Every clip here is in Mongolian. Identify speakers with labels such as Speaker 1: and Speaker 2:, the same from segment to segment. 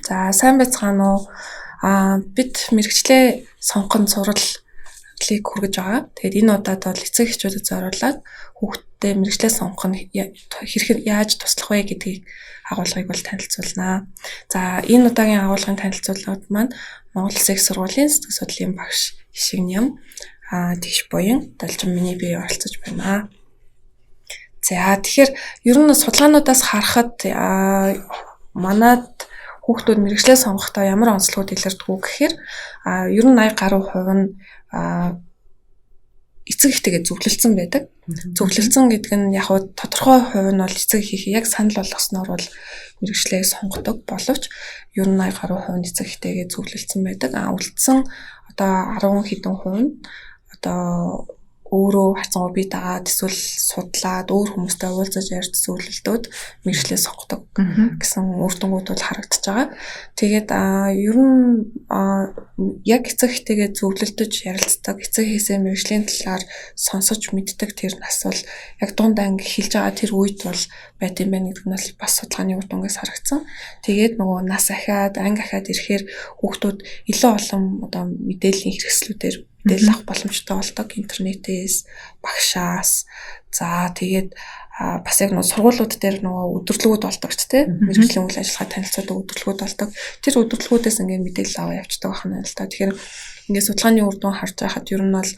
Speaker 1: За, сайн байцгаана уу? Бид мэргэжлээ сонгох сурвалжлыг хүргэж байгаа. Тэгээд энэ удаад бол эцэг эхчүүдэд зориулаад хүүхэдтэй мэргэжлээ сонгох нь хэрхэн яаж туслах вэ гэдгийг агуулгыг бол танилцуулнаа. За, энэ удаагийн агуулгын танилцуулгад маань Монгол Улсын их сургуулийн сэтгэл судлалын багш Ишигням Тэгш буян Должин миний бие оролцож байна. За, тэгэхээр ер нь судалгаануудаас харахад манад хүүхдүүд мэргэжлээ сонгохдоо ямар онцлогууд илэрдэг үү гэхээр ер нь 80 гаруй хувь нь эцэг эхтэйгээ зөвлөлдсөн байдаг. Зөвлөлдсөн гэдэг нь яг нь тодорхой хувь нь бол эцэг эхийнхээ яг санал болгосноор бол мэргэжлээ сонгодог боловч ер нь 80 гаруй хувь нь эцэг эхтэйгээ зөвлөлдсөн байдаг. Үлдсэн одоо 10 хэдэн хувь нь одоо өөрөө харьцангуй бие дагаад эсвэл судлаад, өөр хүмүүстэй уулзаж ярьж, зөвлөлдөөд мэргэжлээ сонгодог гэсэн үр дүнгууд бол харагдаж байгаа. Тэгээд ер нь яг эцэг эхтэйгээ зөвлөлдөж ярилцдаг, эцэг эхээсээ мэргэжлийн талаар сонсож мэддэг тэр нас бол яг дунд анги эхэлж байгаа тэр үед бол байд юм байна гэдэг нь бол бас судалгааны үр дүнгээс харагдсан. Тэгээд нөгөө нас ахиад, анги ахиад ирэхээр хүүхдүүд илүү олон одоо мэдээллийн хэрэгслүүдээр мэдээлэл авах боломжтой болдог, интернетээс, багшаас. За, тэгээд бас яг нөгөө сургуулиуд дээр нөгөө өдөрлөгүүд болдог ч тийм, мэргэжлийн үйл ажиллагаа танилцуулдаг өдөрлөгүүд болдог. Тэр өдөрлөгүүдээс ингээд мэдээлэл аваа явцдаг байна л да. Тэгэхээр ингээд судалгааны үр дүн харж байхад ер нь бол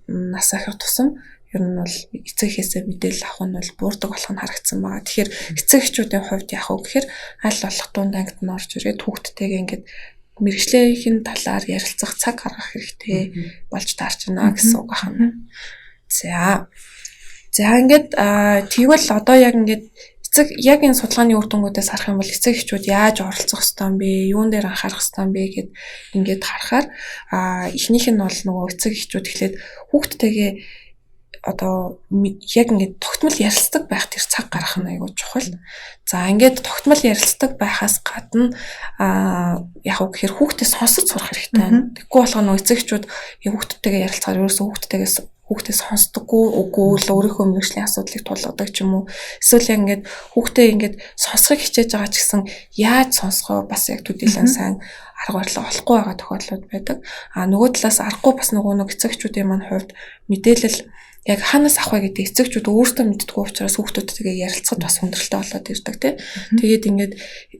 Speaker 1: нас ахих тусам ер нь бол эцэг эхээсээ мэдээлэл авах нь бол буурдаг болох нь харагдсан байгаа. Тэгэхээр эцэг эхчүүдийн хувьд яах вэ гэхээр аль болох дунд ангид нь орж ирээд хүүхдтэйгээ ингээд мэргэжлийнх нь талаар ярилцах цаг гаргах хэрэгтэй болж таарч байна гэсэн үг байна. За. За, ингээд тэгвэл одоо яг ингээд эцэг яг энэ судалгааны үр дүнгуудаас харах юм бол эцэг эхчүүд яаж оролцох ёстой юм бэ? Юун дээр анхаарах ёстой юм бэ гэд ингээд харахаар эхнийх нь бол нөгөө эцэг эхчүүд эхлээд хүүхдтэйгээ одоо яг ингээд тогтмол ярилцдаг байх тэр цаг гаргах нь айгүй чухал. За, ингээд тогтмол ярилцдаг байхаас гадна яг уу гэхээр хүүхдээ сонсож сурах хэрэгтэй байна. Тэгэхгүй болохоор нөгөө эцэг эхчүүд хүүхдтэйгээ ярилцахаар ерөөсөө хүүхдээ сонсдоггүй, үгүй л өөрийнхөө мэргэжлийн асуудлыг тулгадаг ч юм уу. Эсвэл яг ингээд хүүхдээ ингээд сонсохыг хичээж байгаа ч гэсэн яаж сонсгоо бас яг төдийлөн сайн арга барилаа олохгүй байгаа тохиолдлууд байдаг. Нөгөө талаас аргагүй бас нөгөө нэг эцэг эхчүүдийн маань хувьд мэдээлэл яг хаанаас авах вэ гэдэг эцэгчүүд өөрсдөө мэддэггүй учраас хүүхдүүдтэйгээ ярилцахад бас хүндрэлтэй болоод ирдэг, тий. Тэгээд ингээд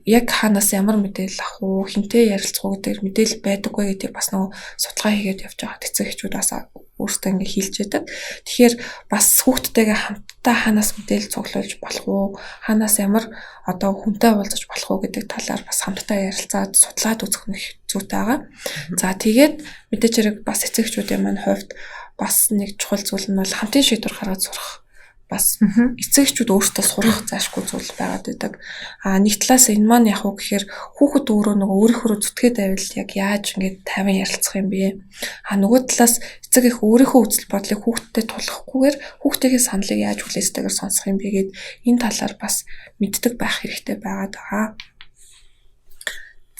Speaker 1: яг хаанаас ямар мэдээлэл авах уу, хэнтэй ярилцах уу гэдэг мэдээлэл байдаггүй гэдгийг бас нөгөө судалгаа хийгээд явж байгаа эцэг эхчүүд бас өөрсдөө ингээд хэлж яадаг. Тэгэхээр бас хүүхдтэйгээ хамтдаа хаанаас мэдээлэл цуглуулж болох уу, хаанаас ямар одоо хүнтэй уулзах болох уу гэдэг талаар бас хамтдаа ярилцаад, судлаад үзэх нь зүйтэй байгаа. За, тэгээд мэдээж хэрэг бас эцэг эхчүүдийн маань хувьд бас нэг чухал зүйл нь бол хамтын шийдвэр гаргаж сурах, бас эцэг эхчүүд өөрсдөө сурах заашгүй зүйл байгаад байдаг. Нэг талаас энэ маань яг уу гэхээр хүүхэд өөрөө нөгөө өөрийнхөө зүтгээд байвал яг яаж ингээд тайван ярилцах юм бэ? Нөгөө талаас эцэг эх өөрийнхөө үзэл бодлыг хүүхэдтэй тулгахгүйгээр хүүхдийнхээ саналыг яаж хүлээстэйгээр сонсох юм бэ гэд энэ талаар бас мэддэг байх хэрэгтэй байгаад байгаа.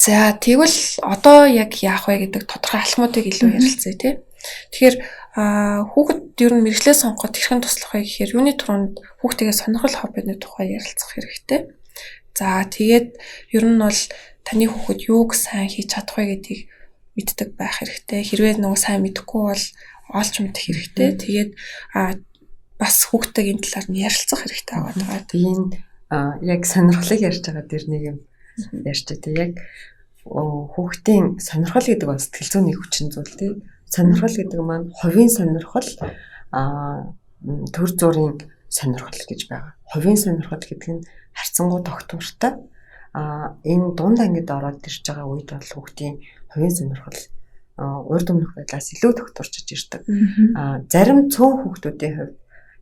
Speaker 1: За, тэгвэл одоо яг яах вэ гэдэг тодорхой алхмуудыг илүү ярилцъя, тий. Тэгэхээр хүүхэд ер нь мэргэжлээ сонгоход хэрхэн туслах вэ гэхээр юуны түрүүнд хүүхдтэйгээ сонирхол, хоббины тухай ярилцах хэрэгтэй. За, тэгээд ер нь бол таны хүүхэд юуг сайн хийж чадах вэ гэдгийг мэддэг байх хэрэгтэй. Хэрвээ нөгөө сайн мэдэхгүй бол олж мэдэх хэрэгтэй. Тэгээд бас хүүхдтэйгээ энэ талаар нь ярилцах хэрэгтэй байгаа.
Speaker 2: Энэ яг сонирхлыг ярьж байгаа дээр нэг юм ярьж байгаа. Яг хүүхдийн сонирхол гэдэг бол сэтгэл зүйн хүчин зүйл, тий. Сонирхол гэдэг маань хувийн сонирхол, төр зүрийн сонирхол гэж байгаа. Хувийн сонирхол гэдэг нь харьцангуй тогтвортой. Энэ дунд ангид ороод ирж байгаа үед бол хүүхдийн хувийн сонирхол урд өмнөх байдлаас илүү тогтворчиж ирдэг. Зарим цөөн хүүхдүүдийн хувьд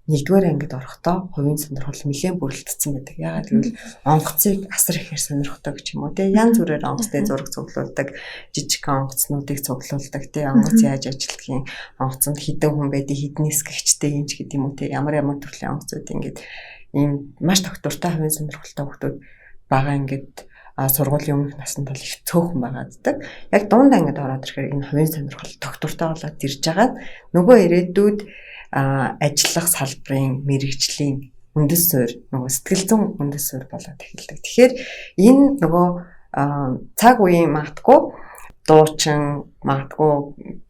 Speaker 2: нэгдүгээр ангид орохдоо хувийн сонирхол нэлээд бүрэлдсэн байдаг. Яагаад гэвэл онгоцыг асар ихээр сонирхдог ч юм уу, тий, янз бүрээр онгоцны зураг цуглуулдаг, жижигхэн онгоцнуудыг цуглуулдаг, тий, онгоц яаж ажилладгийг, онгоцонд хэдэн хүн байдгийг, хэдэн нисгэгчтэй юм ч гэдэг юм уу, тий, ямар ямар төрлийн онгоцууд ингээд ийм маш тогтвортой хувийн сонирхолтой хүмүүс байгаа. Ингээд сургуулийн өмнөх наснд бол их цөөхөн байгааддаг. Яг дунд ангид ороод ирэхээр энэ хувийн сонирхол тогтвортой болоод ирж байгаа. Нөгөө ирээдүйд ажиллах салбарын мэргэжлийн үндэс суурь, нөгөө сэтгэл зүйн үндэс суурь болоод эхэлдэг. Тэгэхээр энэ нөгөө Цаг үеийн магадгүй дуучин, магадгүй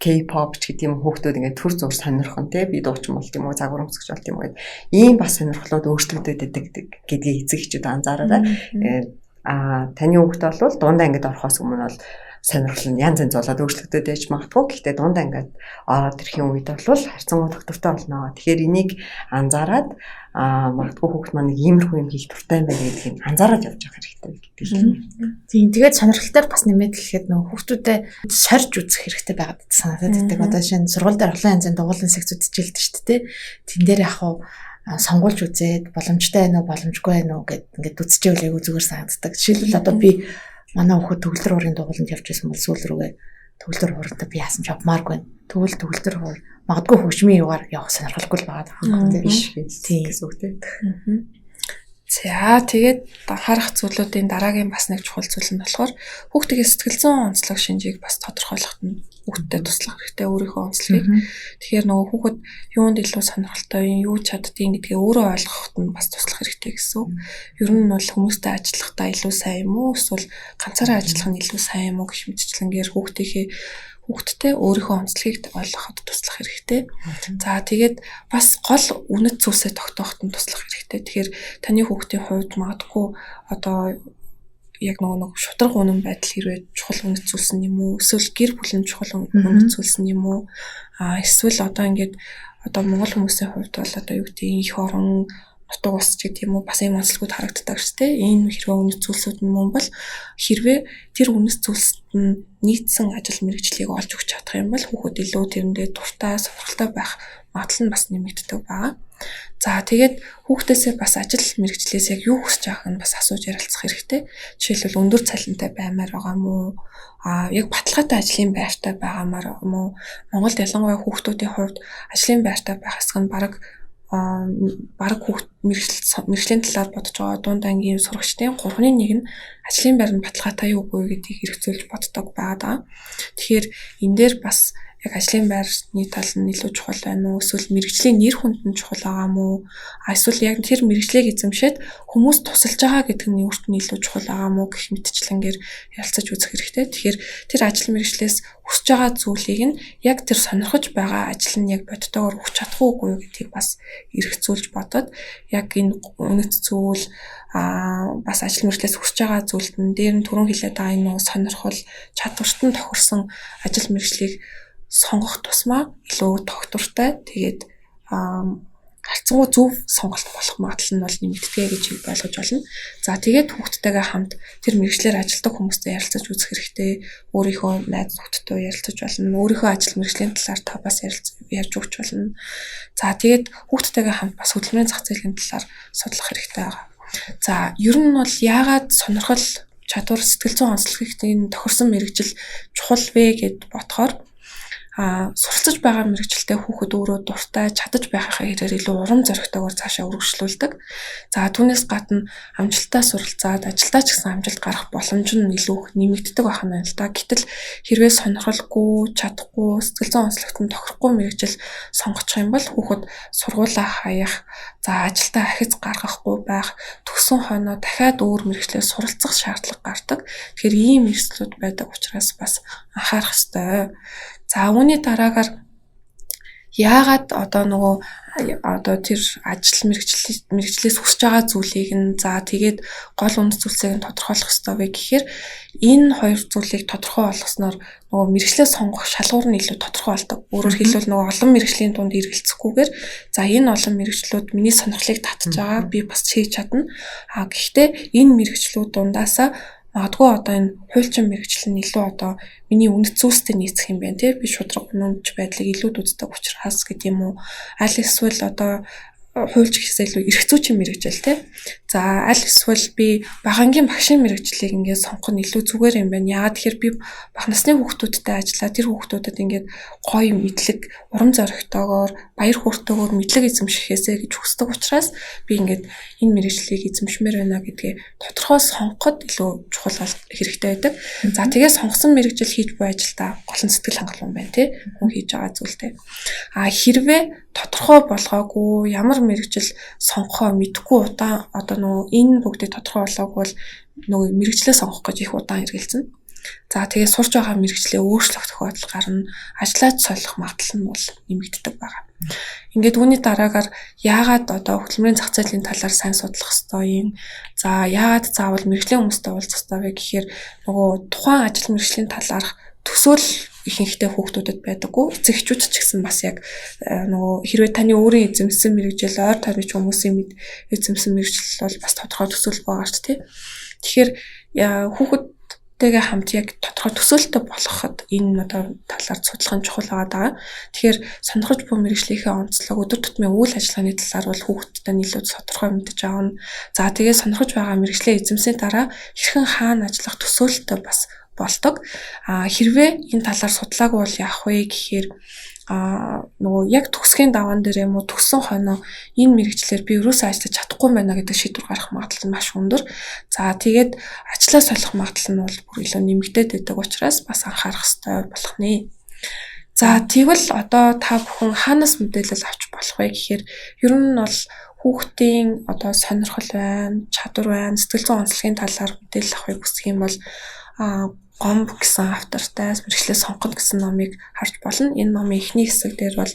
Speaker 2: K-pop ч гэдэг юм хүүхдүүд ингээд төр зур сонирхон те, би дуучин болт юм уу, загвар өмсгч болт юм уу гэд ийм бас сонирхлууд өөрчлөгдөд байдаг гэдгийг эцэг эхчүүд анзаараарай. Таны хүүхд бол дунд ангид орохоос өмнө бол сонирхол нь янз янз болоод өөрчлөгдөд байж магадгүй. Гэхдээ дунд ангид ороод ирэхийн үед бол харьцангуй тогтвортой болно. Тэгэхээр энийг анзаараад магадгүй хүүхд маань нэг иймэрхүү юм хийх дуртай юм байна гэдгийг анзаараад явж явах хэрэгтэй гэдэг л.
Speaker 3: Тийм, тэгээд сонирхол дээр бас нэмээд хэлэхэд нөгөө хүүхдүүдэд сорж үзэх хэрэгтэй байгаад санагдаад байдаг. Одоо шинэ сургууль дээр олон янзын дугуулын секцүүд хичээлдэг шүү дээ. Тэн дээр яг хуу сонгуулж үзээд боломжтой байна уу, боломжгүй байна уу гэд ингээд үзчихвэл айгүй зүгээр санагддаг. Жишээлбэл одоо би манай хүүхэд төгөлдөр хуурын дугууланд явж байсан бол сүүл рүүгээ төгөлдөр хууранд би яасан ч явмааргүй байна. Тэгвэл төгөлдөр хуур магадгүй хөгжмийн югаар явах сонирхолгүй л байгаа юм
Speaker 2: биш гэсэн үг тийм.
Speaker 1: За тэгээд анхаарах зүйлүүдийн дараагийн бас нэг чухал зүйл нь болохоор хүүхдийн сэтгэл зүйн онцлог шинжийг бас тодорхойлоход нь хүүхдэд туслах хэрэгтэй өөрийнхөө онцлогийг. Тэгэхээр нөгөө хүүхэд юунд илүү сонирхолтой юм, юу чаддгийг гэдгээ өөрөө ойлгоход нь бас туслах хэрэгтэй гэсэн үг. Ер нь бол хүмүүстэй ажиллахдаа илүү сайн юм уу, эсвэл ганцаараа ажиллах нь илүү сайн юм уу гэх мэтчлэнгээр хүүхдтэй өөрийнхөө онцлогийг ойлгоход туслах хэрэгтэй. За тэгээд бас гол үнэт зүйлсээ тогтооход нь туслах хэрэгтэй. Тэгэхээр таны хүүхдийн хувьд магадгүй одоо яг нөгөө нэг шударга үнэн байдал хэрвээ чухал үнэт зүйлс нь юм уу? Эсвэл гэр бүл нь чухал үнэт зүйлс нь юм уу? Эсвэл одоо ингээд одоо монгол хүмүүсийн хувьд бол одоо юу гэдэг их орон нутаг ус ч гэдэг юм уу, бас ийм онцлогуд харагддаг шүү дээ. Энэ хэрвээ үнэт зүйлсүүд нь мөн бол хэрвээ тэр үнэт зүйлсэд нь нийцсэн ажил мэргэжлийг олж өгч чадах юм бол хүүхэд илүү тэрэндээ дуртай, сонирхолтой байх магадлал нь бас нэмэгддэг байгаа. За тэгээд хүүхдээсээ бас ажил мэргэжлээс яг юу хүсэж байгааг нь бас асууж ярилцах хэрэгтэй. Жишээлбэл өндөр цалинтай баймаар байгаа мó? Яг баталгаатай ажлын байртай байгаамаар юм уу? Монголд ялангуяа хүүхдүүдийн хувьд ажлын байртай байх хэсэг нь бараг хүүхд мэргэжлийн талаар бодож байгаа дунд ангийн сурагчдын 3-ны 1 нь ажлын байр нь баталгаатай юу үгүй гэдгийг хэрэгцүүлж боддог байгаа. Тэгэхээр энэ дээр бас яг ажлын байрны тал нь илүү чухал байна уу? Эсвэл мэргэжлийн нэр хүнд нь чухал байгаа мó? Эсвэл яг тэр мэргэжлийг эзэмшээд хүмүүс тусалж байгаа гэдэг нь өөрт нь илүү чухал байгаа мó гэх мэтчлэнгээр ярилцаж үзэх хэрэгтэй. Тэгэхээр тэр ажил мэргэжлээс хүсэж байгаа зүйлийг нь яг тэр сонирхож байгаа ажил нь яг бодтойгоор өгч чадах уугүй юу гэдгийг бас эргцүүлж бодоод яг энэ үнэт зүйл бас ажил мэргэжлээс хүсэж байгаа зүйлд нь дээр нь түрүүн хэлээд байгаа энэ сонирхол чадварт нь тохирсон ажил мэргэжлийг сонгох тусмаа илүү тогтвортой, тэгээд харьцангуй зөв сонголт болох магадлал нь бол нэмэгддэг гэж ойлгож байна. За тэгээд хүүхдтэйгээ хамт тэр мэргэжлээр ажилладаг хүмүүстэй ярилцаж үзэх хэрэгтэй. Өөрийнхөө найз нөхдөдөө ярилцаж болно. Өөрийнхөө ажил мэргэжлийн талаар та бас ярьж өгч болно. За тэгээд хүүхдтэйгээ хамт бас хөдөлмөрийн зах зээлийн талаар судлах хэрэгтэй байгаа. За ер нь бол яагаад сонирхол, чадвар, сэтгэл зүйн онцлогийг энэ тохирсон мэргэжил чухал вэ гэд бодохоор суралцаж байгаа мэргэжилтэй хүүхэд өөрөө дуртай, чадаж байхынхаа хэрээр илүү урам зоригтойгоор цаашаа үргэлжлүүлдэг. За түүнээс гадна амжилттай суралцаад ажилдаа ч гэсэн амжилт гарах боломж нь илүү их нэмэгддэг байх нь байна л да. Гэтэл хэрвээ сонирхолгүй, чадахгүй, сэтгэл зүйн онцлогт нь тохирохгүй мэргэжил сонгочих юм бол хүүхэд сургуулаа хаях, за ажилдаа ахиц гаргахгүй байх, төгсөн хойноо дахиад өөр мэргэжлээр суралцах шаардлага гардаг. Тэгэхээр ийм эрсдлүүд байдаг учраас бас анхаарах ёстой. За үүний дараагаар яагаад одоо нөгөө одоо тэр ажил мэргэжлээс хүсэж байгаа зүйлийг нь за тэгээд гол үнэт зүйлсийг нь тодорхойлох ёстой вэ гэхээр энэ хоёр зүйлийг тодорхой болгосноор нөгөө мэргэжлээ сонгох шалгуур нь илүү тодорхой болдог. Өөрөөр хэлбэл нөгөө олон мэргэжлийн дунд эргэлзэхгүйгээр за энэ олон мэргэжлүүд миний сонирхлыг татж байгаа, би бас хийж чадна. Гэхдээ энэ мэргэжлүүд дундаасаа магадгүй одоо энэ хуульчин мэргэжил нь илүү одоо миний үнэт зүйлстэй нийцэх юм байна тий. Би шударга үнэнч байдлыг илүү үздэг учраас гэдэг юм уу. Аль эсвэл одоо хуульч гэхээсээ илүү эрх зүйчийн мэргэжил тий. За аль эсвэл би багангийн багшийн мэргэжлийг ингээд сонгох нь илүү зүгээр юм байна. Яагаад тэгэхээр би бага насны хүүхдүүдтэй ажиллаа, тэр хүүхдүүдэд ингээд гоё мэдлэг, урам зоригтойгоор, баяр хөөртэйгээр мэдлэг эзэмшихэсээ гэж хүсдэг учраас би ингээд энэ мэргэжлийг эзэмшмээр байна гэдгээ тодорхой сонгоход илүү чухал хэрэгтэй байдаг. За тэгээ сонгосон мэргэжил хийж буй ажилдаа гол нь сэтгэл хангалуун байна тий. Хүн хийж байгаа зүйлтэй. Хэрвээ тодорхой болгоогүй, ямар мэргэжил сонгохоо мэдэхгүй удаан одоо нөгөө энэ бүгдийг тодорхой болоогүй бол нөгөө мэргэжлээ сонгох гэж их удаан эргэлзэнэ. За тэгээ сурж байгаа мэргэжлээ өөрчлөх тохиолдол гарна, ажлаа солих магадлал нь бол нэмэгддэг байгаа. Ингээд үүний дараагаар яагаад одоо хөдөлмөрийн зах зээлийн талаар сайн судлах ёстой юм? За яагаад заавал мэргэжлийн хүмүүстэй уулзах ёстой вэ гэхээр нөгөө тухайн ажил мэргэжлийн талаарх төсөөл ихэнхдээ хүүхдүүдэд байдаггүй. Эцэг эхчүүд ч гэсэн бас яг нөгөө хэрвээ таны өөрийн эзэмсэн мэргэжил, ойр тойрны хүмүүсийн эзэмсэн мэргэжил бол бас тодорхой төсөөл байгаа шүү дээ. Тэгэхээр хүүхэдтэйгээ хамт яг тодорхой төсөөлтөй болгоход энэ одоо талаар судлах нь чухал байгаа даа. Тэгэхээр сонирхож буй мэргэжлийнхээ онцлог, өдөр тутмын үйл ажиллагааны талаар бол хүүхэдтэй илүү тодорхой мэдэж авна. За тэгээ сонирхож байгаа мэргэжлээ эзэмсний дараа хэрхэн хаана ажиллах төсөөлтөй бас болдог. А хэрвээ энэ талаар судлаагүй бол яах вэ гэхээр нөгөө яг төгсгийн даваан дээр юм уу төгссөн хойноо энэ мэргэжлээр би ерөөсөө ажиллаж чадахгүй байна гэдэг шийдвэр гаргах магадлал нь маш өндөр. За тэгээд ажлаа солих магадлал нь бол бүр илүү нэмэгдээд байдаг учраас бас анхаарах хэрэгтэй болох нэ. За тэгвэл одоо та бүхэн хаанаас мэдээлэл авч болох вэ гэхээр ер нь бол хүүхдийн одоо сонирхол байна, чадвар байна, сэтгэл зүйн онцлогийн талаар мэдээлэл авахыг хүсэх юм бол Гомб гэсэн автортай мэргэжлээ сонгоно гэсэн номыг харж болно. Энэ номын эхний хэсэг дээр бол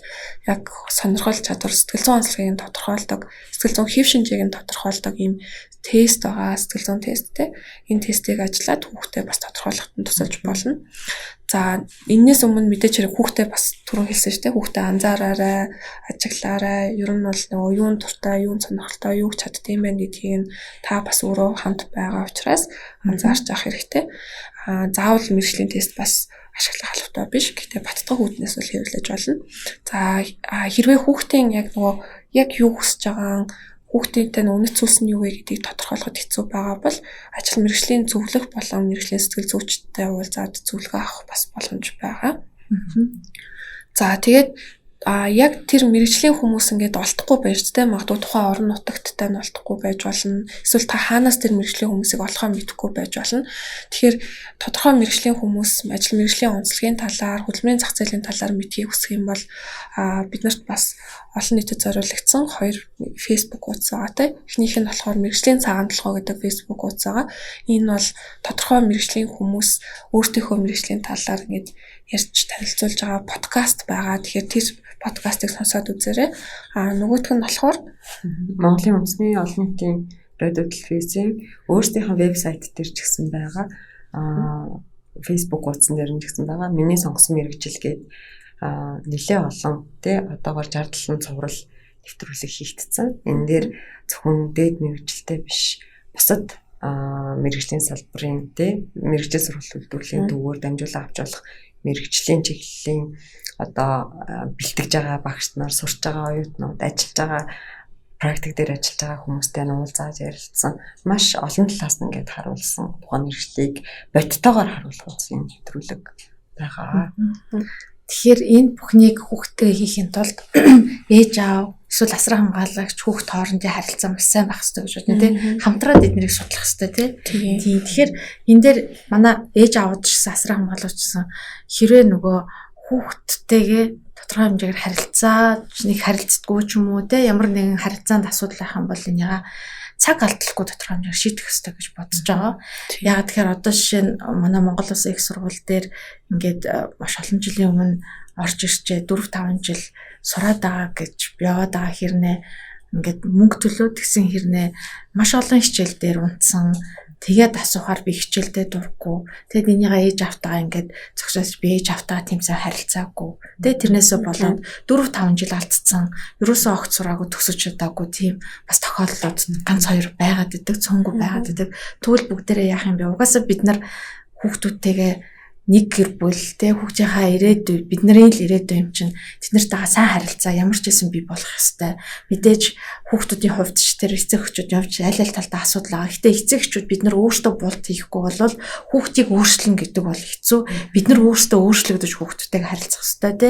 Speaker 1: яг сонирхол, чадвар, сэтгэл зүйн онцлогийг тодорхойлдог, сэтгэл зүйн хэв шинжийг нь тодорхойлдог ийм тест байгаа, сэтгэл зүйн тест те. Энэ тестийг ажиллаад хүүхдээ бас тодорхойлоход нь тусалж болно. За энээс өмнө мэдээж хэрэг хүүхдээ бас түрүүн хэлсэн шүү дээ. Хүүхдээ анзаараарай, ажиглаарай. Ер нь бол нөгөө юун дуртай, юун сонирхолтой, юуг чаддсан байх гэдгийг нь та бас өөрөө хамт байгаа учраас анзаарч авах хэрэгтэй. Заавал мэргэжлийн тест бас ашиглах албатай биш. Гэхдээ баттгах үүднээс бол хэрэглэж болно. За хэрвээ хүүхдийн яг нөгөө яг юу хүсэж байгаа, хүүхдийнхээ үнэт зүйлс нь юу вэ гэдгийг тодорхойлоход хэцүү байгаа бол ажил мэргэжлийн зөвлөх болон мэргэжлийн сэтгэл зүйчтэй уулзаад зөвлөгөө авах бас боломж байгаа. За тэгээд яг тэр мэргэжлийн хүмүүс ингээд олдохгүй байж тээ, магадгүй тухайн орон нутагттай нь олдохгүй байж болно. Эсвэл та хаанаас тэр мэргэжлийн хүмүүсийг олохоо мэдэхгүй байж болно. Тэгэхээр тодорхой мэргэжлийн хүмүүс ажил мэргэжлийн онцлогийн талаар, хөдөлмөрийн зах зээлийн талаар мэдхийг хүсэх юм бол бид нарт бас олон нийтэд зориулагдсан хоёр Facebook хуудас байгаа те. Эхнийх нь болохоор мэргэжлийн цагаан толгой гэдэг Facebook хуудас байгаа. Энэ бол тодорхой мэргэжлийн хүмүүс өөрсдийнхөө мэргэжлийн талаар ингээд ярьж танилцуулж байгаа подкаст байгаа. Тэгэхээр тэр подкастыг сонсоод үзээрэй. Нөгөөх нь болохоор
Speaker 2: Монголын үндэсний олон нийтийн радио телевизийн өөрсдийнх нь вебсайт дээр ч гэсэн байгаа. Facebook хуудсан дээр нь ч гэсэн байгаа. Миний сонгосон мэргэжил гээд нэлээ олон тий одоогоор 67 цуврал нэвтрүүлэг хийгдсэн. Энэ дээр зөвхөн дээд мэргэжилтэй биш, бусад мэргэжлийн салбарын тий мэргэжил сургалт үйлдвэрлэлийн төвөөр дамжуулан авч болох мэргэжлийн чиглэлийн одоо бэлтгэж байгаа багш нар, сурч байгаа оюутнууд, ажиллаж байгаа практик дээр ажиллаж байгаа хүмүүстэй нь уулзаад ярилцсан. Маш олон талаас нь ингээд харуулсан тухайн мэргэжлийг бодтойгоор харуулах юм нэвтрүүлэг байгаа.
Speaker 3: Тэгэхээр энэ бүхнийг хүүхдээ хийхин тулд ээж аав эсвэл асран хамгаалагч хүүхд хоорондын харилцаа маш сайн байх хэрэгтэй гэж бодно тий. Хамтраад эднэрийг судлах хэрэгтэй тий. Тийм. Тэгэхээр энэ дээр манай ээж аавд ч гэсэн асран хамгаалагч гэсэн хэрвээ нөгөө хүүхдтэйгээ тодорхой хэмжээгээр харилцаа нэг харилцдаггүй ч юм уу тий ямар нэгэн харилцаанд асуудал байх юм бол энийга цаг алдалгүй тодорхой хэмжээгээр шийдэх ёстой гэж бодож байгаа. Яг тэгэхээр одоо жишээ нь манай Монгол Улсын их сургууль дээр ингээд маш олон жилийн өмнө орж ирчээ 4-5 жил сураад байгаа гэж яваад байгаа хэрнээ ингээд мөнгө төлөө тэгсэн хэрнээ маш олон хичээл дээр унтсан. Тэгээд асуухаар би хичээлдээ дурггүй. Тэгээд энийгээ ээж автаа ингээд зогсоос би ээж автаа тийм сайн харилцаагүй. Тэгээд тэрнээсээ болоод 4-5 жил алдсан. Ерөөсөө огт сураагүй, төгсөж чадаагүй тийм бас тохиолдлууд ганц хоёр байгаад идэг, цөөнгүй байгаад идэг. Тэгвэл бүгдээрээ яах юм бэ? Угаасаа бид нар хүүхдүүдтэйгээ нэг гэр бүл те хүүхдийнхаа ирээдүй, бидний л ирээдүй юм чинь тэд нартэйгээ сайн харилцаа ямар ч байсан бий болох ёстой. Мэдээж хүүхдүүдийн хувьд ч тэр эцэг эхчүүд явж аль аль талдаа асуудал байгаа. Гэтэ эцэг эхчүүд бид нар өөрсдөө булт хийхгүй бол хүүхдийг өөрчлөн гэдэг бол хэцүү. Бид нар өөрсдөө өөрчлөгдөж хүүхдүүдтэйгээ харилцах ёстой те.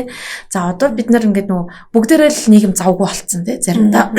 Speaker 3: За одоо бид нар ингээд нөгөө бүгдээрээ л нийгэм завгүй болцсон те. Заримдаа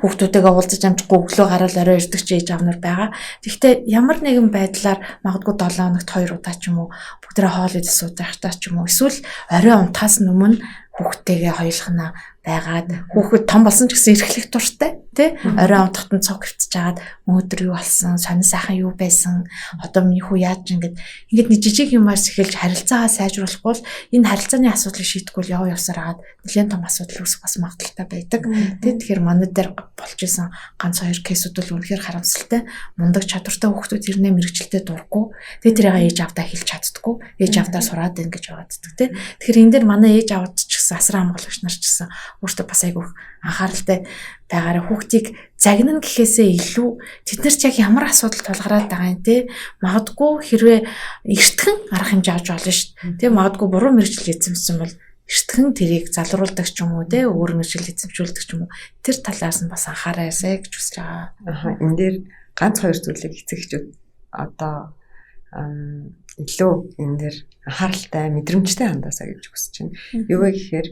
Speaker 3: хүүхдүүдтэйгээ уулзаж амжихгүй өглөө гараад орой ирдэг ч ээж аав нар байгаа. Тэгэхдээ ямар нэгэн байдлаар магадгүй 7 хоногт 2 удаа ч юм уу бүгдээрээ хоол идэх сууж байхдаа ч юм уу эсвэл орой унтахаас өмнө Хүүхдтэйгээ хоёулахна байгаад хүүхэд том болсон ч гэсэн эрхлэх дуртай тий. Орой унтахад нь цуг хөвтөж агаад өнөөдөр юу болсон, сонин сайхан юу байсан, одоо миний хүү яаж ингээд ингээд нэг жижиг юмаас эхэлж харилцаагаа сайжруулахгүй бол энэ харилцааны асуудлыг шийдэхгүй л яв явсаар агаад нэлээд том асуудал үүсэх бас магадлалтай байдаг тий. Тэгэхээр манай дээр болж исэн ганц хоёр кейсүүд бол үнэхээр харамсалтай. Мундаг чадвартай хүүхдүүд тэрнээ мэрэгчлээ дурггүй тий, тэрийг ээж авдаа хэлж чаддггүй, ээж авдаа сураад байна гэж яваад тий. Тэгэхээр энэ дээр манай ээж аваад ч гэсэн асран хамгаалагч нар ч гэсэн өөртөө бас айгүйх анхааралтай байгаараа хүүхдийг загнана гэхээсээ илүү тэд нар ч яг ямар асуудал тулгараад байгаа юм те. Магадгүй хэрвээ эртхэн арга хэмжээ авч болно шүү дээ те. Магадгүй буруу мэрэгжил эзэмшсэн бол эртхэн тэрийг залруулдаг ч юм уу те, өөр мэрэгжил эзэмшүүлдэг ч юм уу, тэр талаас нь бас анхаараасай гэж хүсэж байгаа.
Speaker 2: Аха, энэ дээр ганц хоёр зүйлийг эцэг эхчүүд одоо илүү энэ дээр анхааралтай, мэдрэмжтэй хандаасаа гэж хүсэж байна. Юу вэ гэхээр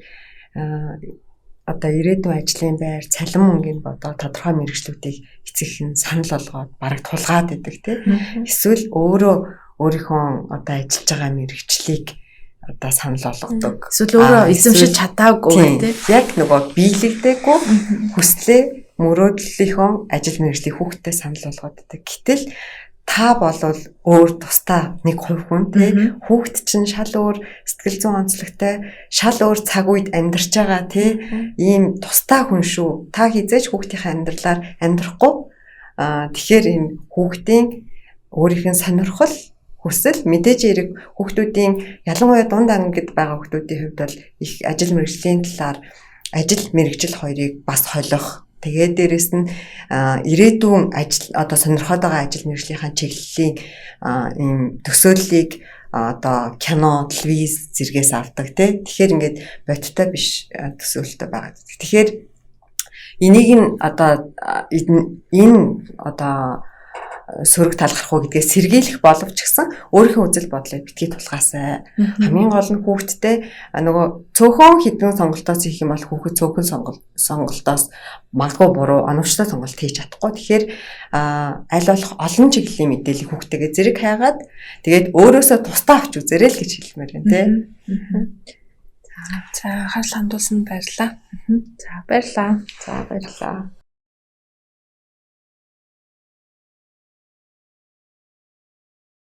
Speaker 2: одоо ирээдүйн ажлын байр, цалин мөнгөний бодоо тодорхой мэргэжлүүдийг эцэг их нь санал болгоод бараг тулгаад идэг тий. Эсвэл өөрөө өөрийнхөө одоо ажиллаж байгаа мэргэжлийг одоо санал болгодог.
Speaker 3: Эсвэл өөрөө эзэмшиж чадаагүй
Speaker 2: тий. Яг нөгөө биелэгдээгүй хүслээ мөрөөдлийнхөө ажил мэргэжлийг хүүхдтэй санал болгоод идэг. Гэтэл та болвол өөр тусдаа нэг хувь хүн тий. Хүүхд чинь шал өөр сэтгэл зүйн онцлогтой, шал өөр цаг үед амьдарч байгаа тий. Ийм тусдаа хүн шүү. Та хизээч хүүхдийнхээ амьдралаар амьдрахгүй. Тэгэхээр энэ хүүхдийн өөрийнх нь сонирхол, хүсэл, мэдээж хэрэг хүүхдүүдийн ялангуяа дунд ангид байгаа хүүхдүүдийн хувьд бол их ажил мэргэжлийн талаар ажил мэргэжил хоёрыг бас холих. Тэгээд дээрэс нь ирээдүйн ажил одоо сонирхоод байгаа ажил мэргэжлийнхаа чиглэлийн ийм төсөөллийг одоо кино, телевиз зэргээс авдаг тий. Тэгэхээр ингээд бодиттой биш төсөөлөлтөй байгаа. Тэгэхээр энийг нь одоо энэ одоо сөрөг талгарах уу гэдгээс сэргийлэх боловч гэсэн өөрийнхөө үзэл бодлыг битгий тулгаасай. Хамгийн гол нь хүүхдтэй нөгөө цөөхөн хэдэн сонголтоос хийх юм бол хүүхэд цөөхөн сонголтоос магадгүй буруу оновчтой сонголт хийж чадахгүй. Тэгэхээр аль болох олон чиглэлийн мэдээллийг хүүхдтэйгээ зэрэг хайгаад тэгээд өөрөөсөө тусдаа авч үзээрэй л гэж хэлмээр байна тий.
Speaker 1: За, анхаарал хандуулсанд баярлалаа.
Speaker 3: За, баярлалаа.
Speaker 2: За, баярлалаа.